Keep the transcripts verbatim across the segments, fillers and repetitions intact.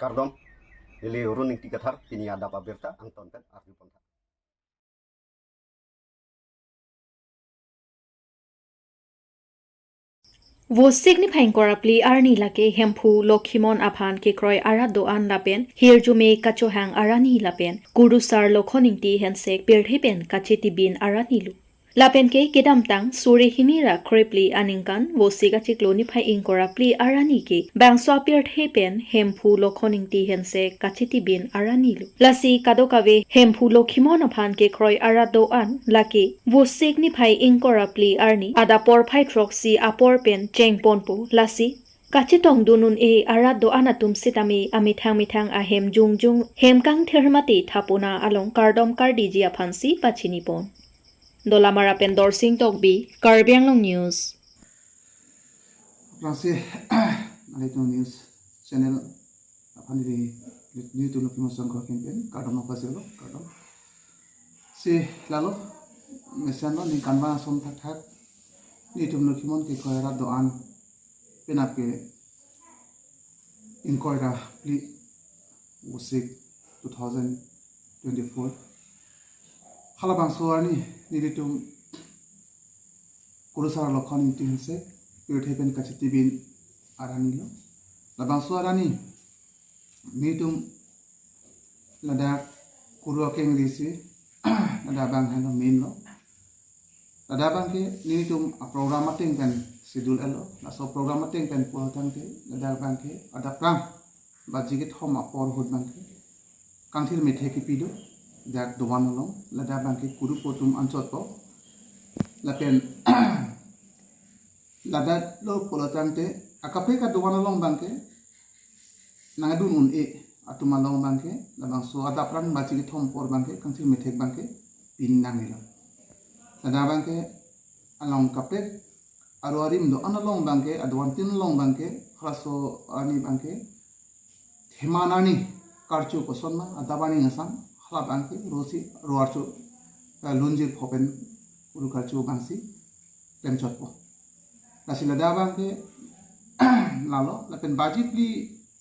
Kardom, neli Arun Ingti Kathar, pini adap abirta angton pen arju pon tha. Vosik niphai ingkoi ra phli arni lake Hemphu Lokhimon aphan kekroi arat do-an lapen hirjume kachohang arani lapen kurusar Lokhon Ingti Hensek pirthe pen kachetibin arani lo. Lapen ke kedamtang suri hini ra kre phli aningkan Vosik achiklo niphai ingkoi ra phli arani ke bangso apirthe pen Hemphu Lokhon Ingti Hensek kachetibin arani lo. Lasi kadokave Hemphu Lokhimon aphan kekroi arat do-an lake Vosik niphai ingkoi ra phli arni adap porphai throksi apor pen chengponpo. Lasi kachetongdun un-e arat do-an atum sitame amethang methang ahem jongjong hem kangthir mate thapona along kardom kardiji aphansi pachinipon. Dolamara pen Dorsing Tokbi, Karbi Anglong News. Aphrangsi, Alitum News Channel aphan neli, nelitum Lokhimon Sangha ahin pen kardom nangpajirlo, kardom. Si lalo, mesen lo ningkan bang ason thakthak nelitum Lokhimon kekroi arat do-an penap ke ingkoi ra phli Vosik two thousand twenty-four. Halabangso arni nelitum kurusar Lokhon Ingti Hensek pirthe pen kachetibin arani lo. Labangso arni nelitum ladak kuru akengri si ladak abang henlo main lo. Ladak abang ke nelitum a program ateng pen schedule etlo. Laso program ateng pen pulo tangte ladak abang ke adap rang baji kethom apor ahut abang ke kangthir methek kipi do, dak dovan along, ladak abang ke kurupo atum anchot po. Lapen ladak lo pulo tangte akaprek adovan along abang ke nangdun un-e atum along abang ke, labangso adap rang baji kethom apor abang ke kangthir methek abang ke pin nangnelo. Ladak abang ke along kaprek aru arim do-an along abang ke, adovan tin along abang ke, halaso arni abang ke thema arni karcho koson ma adap arni asam hala abang ke rosi ro archo, eh, lunjir pho pen ru karcho abangsi klemchotpo. Lasi ladak abang ke lalo, lapen baji phli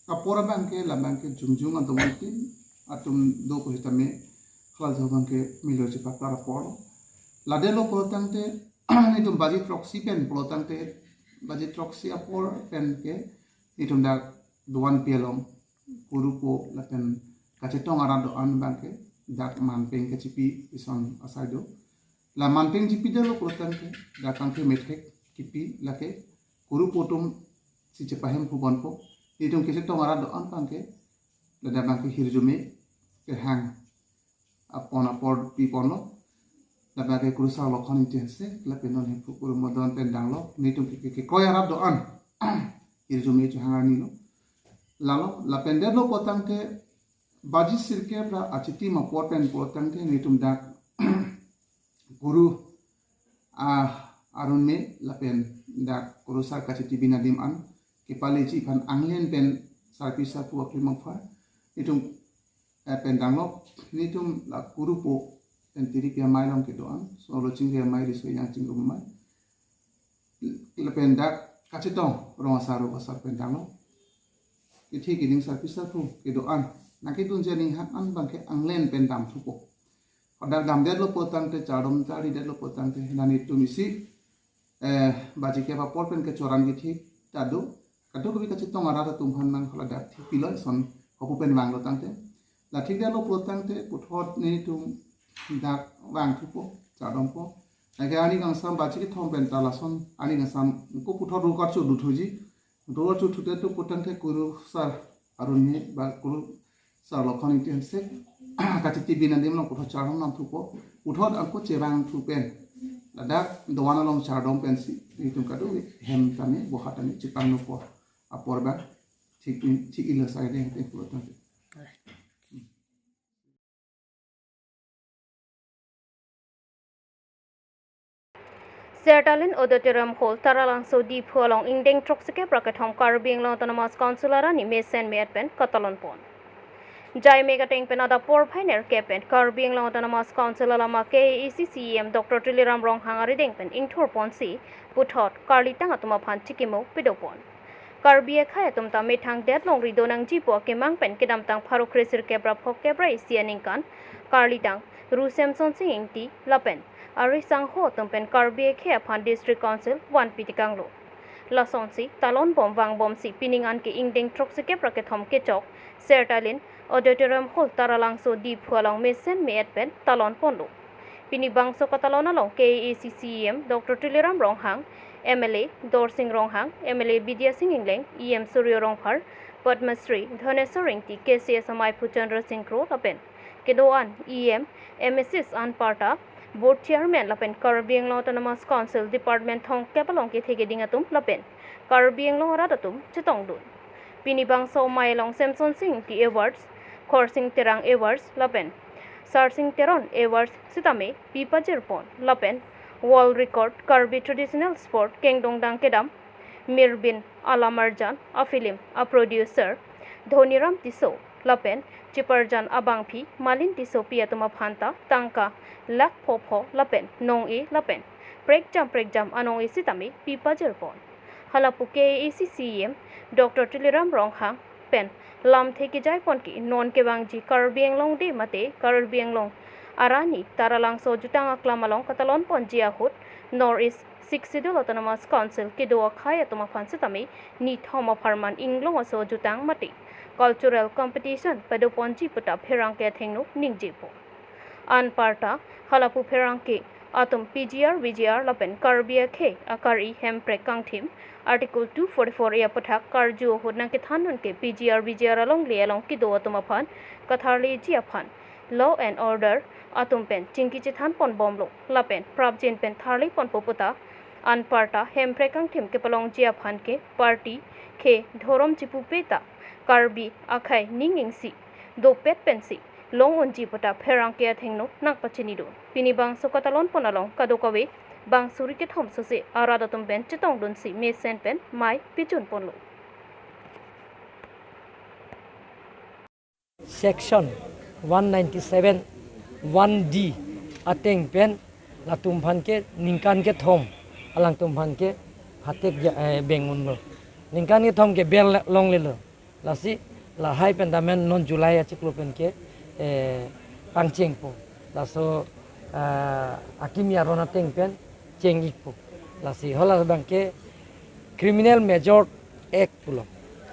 apor abang ke labang ke jongjong adovan tin atum do ko sitame hala jo abang ke melo chepaklar apor lo. Ladak lo pulo tangte nelitum baji throksi pen pulo tangte, baji throksi apor pen ke nelitum dak dovan pi along kurupo lapen kachetong arat do-an abang ke dak manpeng kachipi ison asai do. La manpeng chipi det lo pulo tangte dak kangthir methek kipi lake kurupo atum si chepahemphu ponpo. Nelitum kachetong arat do-an abang ke ladak abang ke hirjume kehang apon apor pi ponlo. Ladak ke kurusar Lokhon Ingti Hensek lapen non Hemphu Kuru Modon pen danglo, nelitum ke, ke, kekroi arat do-an hirjume chohang arni lo. Lalo, lapen det lo pulo tangte baji sirkep ra achitim apor pen pulo tangte nelitum dak kuru, ah, arun me lapen dak kurusar kachetibin adim an kepaleji aphan anglen pen sarpi sarpo akli mangpha nelitum, eh, pen danglo. Nelitum la kurupo pen tiripi amei along kedo-an, so lo chingri amei, riso yang chingrum amei, lapen dak kachetong rong asar rong asar pen danglo. Kithi kining sarpi sarpo kedo-an nangkedunji aning han an abang ke anglen pen damthupo. Hadak damdet lo pulo tangte, chardom charli det lo pulo tangte, nelitum isi, eh, baji kep apor pen kechoran kithi ta do. Kadokave kachetong arat atum aphan nang haladak thik pilo ison hopu pen vanglo tangte. La thik det lo pulo tangte puthot nelitum dak vangthupo, chardompo. Lake arni kangsam baji kethom pen ta lason arni kangsam ko puthot ru karcho duthuji. Ru karcho thudet lo pulo tangte kurusar arun me ba kurusar Lokhon Ingti Hensek kachetibin adim along puthot chardom damthupo. Puthot ako chevangthu pen ladak dovan along chardom pensi nelitum kadokave hem tame boha tame chepangnopo apor abang thik, thik ilo sai deng teng pulo tangte. Sertalin Auditorium Hall, Taralangso, Diphu along ingdeng throksikep ra kethom Karbi Anglong Autonomous Council arani mesen me-et pen katalon pon. Jaime kateng pen adap porphai nerkep pen Karbi Anglong Autonomous Council alama K A A C C E M Doctor Tuliram Ronghang arideng pen ingthur ponsi puthot karlitang atum aphan chikimo pido pon. Karbi akhei atum ta methang det longri do nangji pu akemang pen kedamtang pharo kre sirkep ra phongokep ra isi aningkan karlidang Ru Semson Sing Ingti lapen ari sangho atum pen Karbi akhei aphan District Council vanpi tekanglo. Lasonsi talon bom vang bomsi pining an ke ingdeng throksikep ra kethom kechok Sertalin Auditorium Hall Taralangso Diphu along mesen me-et pen talon ponlo. Pini bangso katalon along K A A C C E M Doctor Tuliram Ronghang, M L A Dorsing Ronghang, M L A Bidya Sing Engleng, E M Suryo Rongphar, Padma Shri Dhaneswar Ingti, K C S amaiphu Chandra Sing Kro lapen kedo-an E M, M A Cs anparta Board Chairman lapen Karbi Anglong Autonomous Council Department thomkep along kethe keding atum lapen Karbi Anglong arat atum chetongdun. Pini bangso amei along Semson Sing Ingti Awards, Khorsing Terang Awards lapen Sarsing Teron Awards sitame pipajir pon lapen World Record Karbi Traditional Sport kengdongdang kedam Mirbin Alamarjan a-film a-producer Dhoniram Tisso lapen Chiparjan abangphi Malin Tissopi atum aphan ta tangka lakh phopho lapen nong-e lapen prekjam prekjam anong-e sitame pipajir pon. Halapu K A A C C E M Doctor Tuliram Ronghang pen lamthe kejai pon ke non kevangji Karbi Anglong Day mate Karbi Anglong arani Taralangso ajutang aklam along katalon ponji ahut North East Sixth Schedule Autonomous Council kedo akhei atum aphan sitame nithom apharman inglong aso ajutang mate cultural competition pado ponji pu ta pherangke athengno ningjepo. Anparta halapu pherangke atum P G R, V G R lapen Karbi akhei akari hemprek kangthim Article two forty-four A aputhak karju ahut nangkethandun ke P G R, V G R alongle along kedo atum aphan katharliji aphan law and order atum pen chingki chethan pon bomlo lapen prapjin pen tharli ponpo pu ta anparta hemprek kangthim kepalongji aphan ke party ke dhorom chipupe ta Karbi akhei ning ingsi dopet pensi long unji pu ta pherangke athengno nangpachinidun. Pini bangso katalon pon along kadokave bang suri kethom sose arat atum pen chetongdunsi mesen pen mei pijun ponlo. Section one ninety-seven one D ateng pen latum aphan ke ningkan kethom alangtum aphan ke phatek ja- eh, beng unlo. Ningkan kethom ke bel longlelo. Lasi lahai pen damen non July achiklo pen ke eh, pangchengpo. Laso ah, akimi aron ateng pen cheng-ikpo. Lasi hala abang ke Criminal Major Act pulo.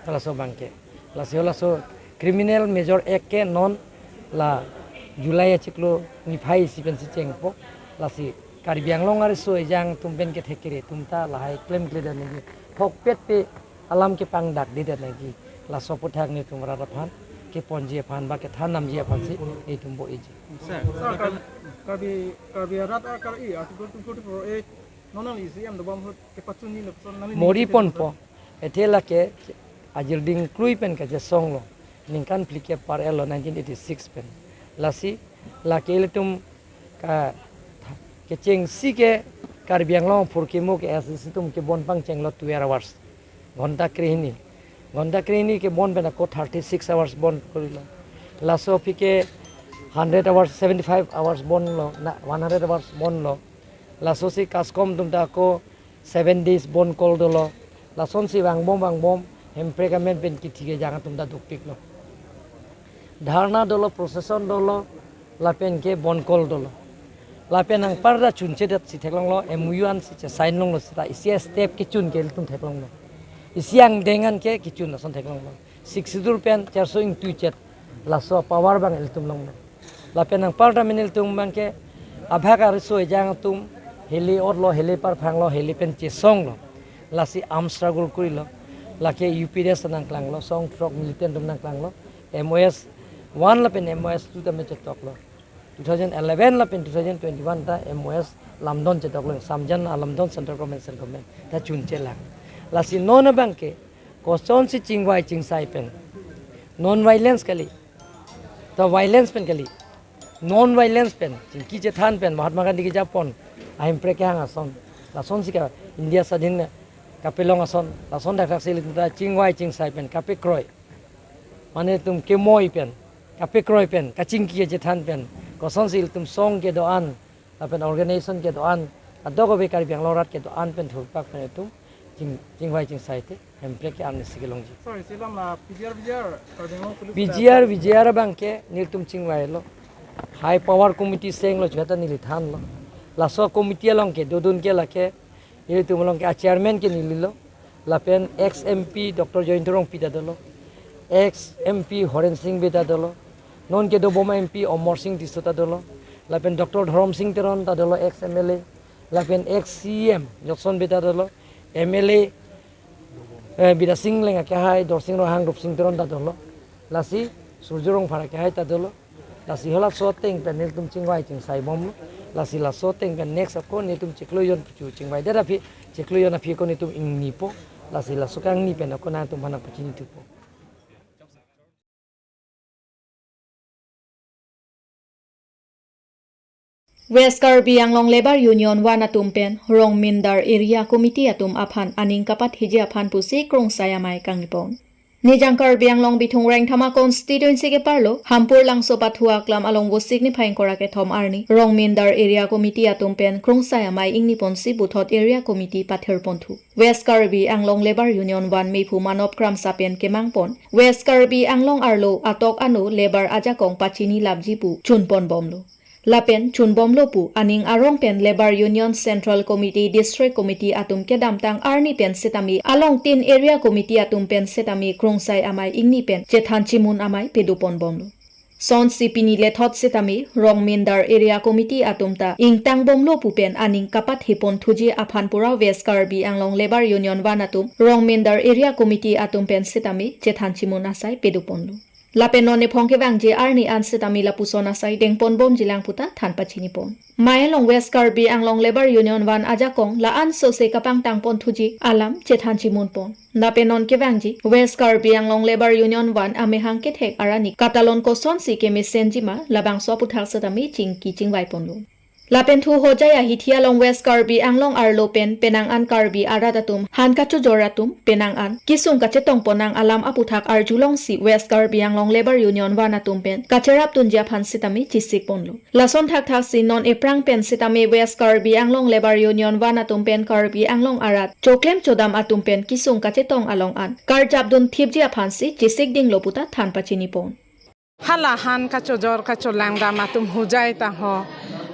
Halaso abang ke. Lasi halaso Criminal Major Act ke non la July achiklo niphai isi pensi chengpo. Lasi Karbi Anglong ariso ejang atum pen kethek kere atum ta lahai klemkledet nangji. Thokpet pe alam kepangdakdedet nangji. Laso aputhak netum rat aphan keponji aphan ba kethan namji aphansi netum bo-eji. Sir, Sir, Kar- Karbi Karbi arat akari Article two forty-four A non nangli C M dobom ahut kepachunji lapuson nangli Mori nangli ponpo. Ethe lake ajirding krui pen kachesonglo. Ningkan phlikep par-etlo nineteen eighty-six pen. Lasi lake ilitum ka kechengsi ke Karbi Anglong phurkimo ke S D C atum kebon pangchenglo twelve hours. Ghonta krehini. Ghonta krehini kebon pen ako thirty-six hours bon korilo. Laso aphi ke hundred hours, seventy-five hours bonlo, na one hundred hours bonlo. Laso si kaskom atum ta ako seven days bon kol dolo. Lasonsi vangbom vangbom hemprek amen pen kithi kejang atum ta dukpiklo. Dharna dolo, procession dolo, lapen ke bon kol dolo. Lapen anparta chunchedet si theklonglo, M O U ansi chesign longlo seta isi step kechun ke ilitum theklonglo. Isi angdeng an ke kechun lason theklonglo. Sixth Schedule pen cherso ingtuichet laso power abang ilitum longlo. Lapen anparta mini ilitum abang ke abhag ariso ejang atum heli otlo, heli parphanglo, heli pen chesonglo. Lasi arm struggle korilo. Lake U P D S nangklanglo, song throk militant atum nangklanglo. M O S one lapen M O S two ta me chetoklo. Two thousand eleven lapen two thousand twenty-one ta M O S lamdon chetoklo, Samjan alamdon, Central Government, Central Government ta chunchelang. Lasi non abang ke kosonsi chingvai chingsai pen non violence kali, ta violence pen kali, non violence pen chingki chethan pen Mahatma Gandhi kejapon ahemprek kehang ason, lasonsi ka India swadhin kapelong ason, lason dakdak si ilitum ta chingvai chingsai pen kapekroi, mane itum kemoi pen kapekroi pen kachingki kachethan pen kosonsi ilitum song kedo-an lapen organization kedo-an, adok ave Karbi Anglong arat kedo-an pen thurpak pen itum Ching, chingvai chingsai te, Hemprek ke arnisi kelongji. Sorry, silam la P G R, V G R, Karbi Anglong Police P G R, V G R abang ke nelitum chingvailo. High power committee senglo chingvai ta neli thanlo. Laso committee along ke, dodun ke lake, nelitum along ke a chairman ke nelilo. Lapen ex M P Doctor Jayanta Rongpi ta dolo. Ex M P Horen Sing Bey ta dolo. Non kedobom M P Amarsing Tisso ta dolo. Lapen Doctor Dhorom Sing Teron ta dolo, ex M L A. Lapen ex C M Jotson Bey ta dolo. M L A, eh, Bidya Sing Engleng akehai, Dorsing Ronghang, Rupsing Teron ta dolo. Lasi Surjya Rongphar akehai ta dolo. Lasi halaso ateng pen nelitum chingvai chingsai bomlo. Lasi laso ateng pen next ako nelitum chiklo jon puchu chingvai det aphi, chiklo jon aphi ako nelitum ingnipo. Lasi laso kangni pen ako nangtum aphan pachini thupo. West Karbi Anglong Labour Union One atum pen Rongmindar Area Committee atum aphan aning kapatheji aphan pusi Krongsai Amei kangni pon. Nijang Karbi Anglong Bithung Rengthama constituency keparlo Hampur Langso Pathu Aklam along Vosik niphai ingkoi ra kethom arni Rongmindar Area Committee atum pen Krongsai Amei ingni ponsi puthot Area Committee pathir ponthu. West Karbi Anglong Labour Union One mephu Manob Kramsa pen kemang pon West Karbi Anglong arlo atok ano labour ajakong pachini lapji pu chun pon bomlo. Lapen chun bomlo pu aning arong pen Labour Union Central Committee, District Committee atum kedamtang arni pen setame along tin Area Committee atum pen setame Krongsai Amei ingni pen chethan chimun amei pedo pon bomlo. Sonsi pini lethot setame Rongmindar Area Committee atum ta ingtang bomlo pu pen aning kapathe ponthuji aphan pura West Karbi Anglong Labour Union One atum Rongmindar Area Committee atum pen setame chethan chimun asai pedo ponlo. Lapen non nephong kevangji arni an setame lapuson asai deng pon bomji lang puta than pachini pon. Mei along West Karbi Anglong Labour Union One ajakong la-an sose kapangtang ponthuji alam chethan chimun pon. Lapen non kevangji West Karbi Anglong Labour Union One amehang kethek arni katalon kosonsi kemesenji ma labangso aputhak setame chingki chingvai ponlo. Lapen thu Hojai ahithi along West Karbi Anglong arlo pen penang an Karbi arat atum han kachojor atum penang an kesung kachetong ponnang alam aputhak arjulongsi West Karbi Anglong Labour Union One atum pen kacherap dunji aphan setame chesik ponlo. Lason thakthaksi non ephrang pen setame West Karbi Anglong Labour Union One atum pen Karbi Anglong arat choklem chodam atum pen kesung kachetong along an karjap dun thipji aphansi chesik dinglo puta than pachini pon. Hala han kachojor kacholang dam atum Hojai tangho,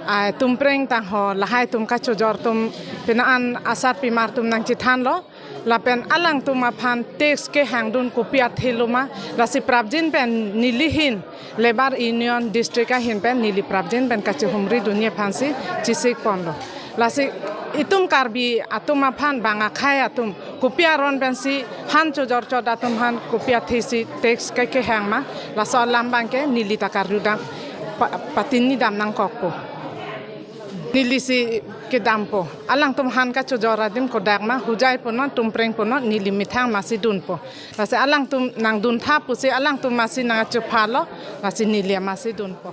ah, Tumpreng tangho, lahai atum kachojor atum penang an asarpimar atum nangchethanlo. Lapen alangtum aphan tax kehang dun kopi athe lo ma, lasi prapjin pen neli ahin Labour Union District ahin pen neli prapjin pen kachehumri dunji aphansi chesik ponlo. Lasi itum Karbi atum aphan bang akhei atum kopi aron pensi han chojor chot atum aphan kopi athesi tax ke kehang ma, laso alam abangke neli ta karjudam pa-, patinidam nangkokpo. Nelisi kedampo. Alangtum han kachojor adim kodak ma, Hojai punon, Tumpreng punon, neli methang masi dunpo. Lasi alangtum nangduntha pusi alangtum masi nangchophalo, lasi neli masi dunpo.